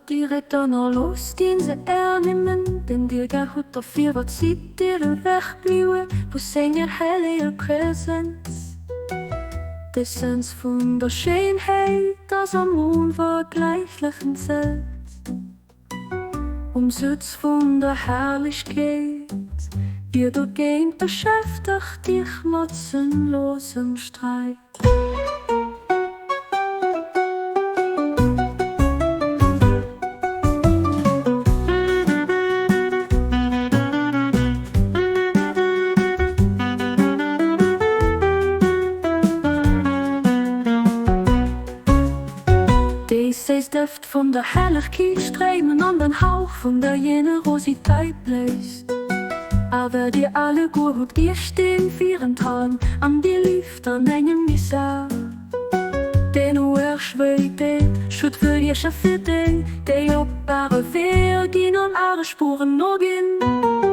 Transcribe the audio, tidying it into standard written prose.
Direkt ënnerloosst dien se ernimmen, den dir gär hutt, a firwat sidd dir ewech bliwwe vu senger helleger Präsenz? D'Essenz vun der Schéinheet ass am onvergläichlechen Zelt, um Sëtz vun der Herrlechkeet. Dir dogéint beschäftegt iech mat sënnlosem Sträit. Déi séiss Dëft vun der Hellegkeet stréimen an den Hauch vun der Generositéit bléist. Awer dir alleguer hutt iech deen virenthalen an dir lieft an engem Misär, deen uerg wéi deet. Schued fir iech a fir déi, déi op are Weeër ginn an are Spuren noginn.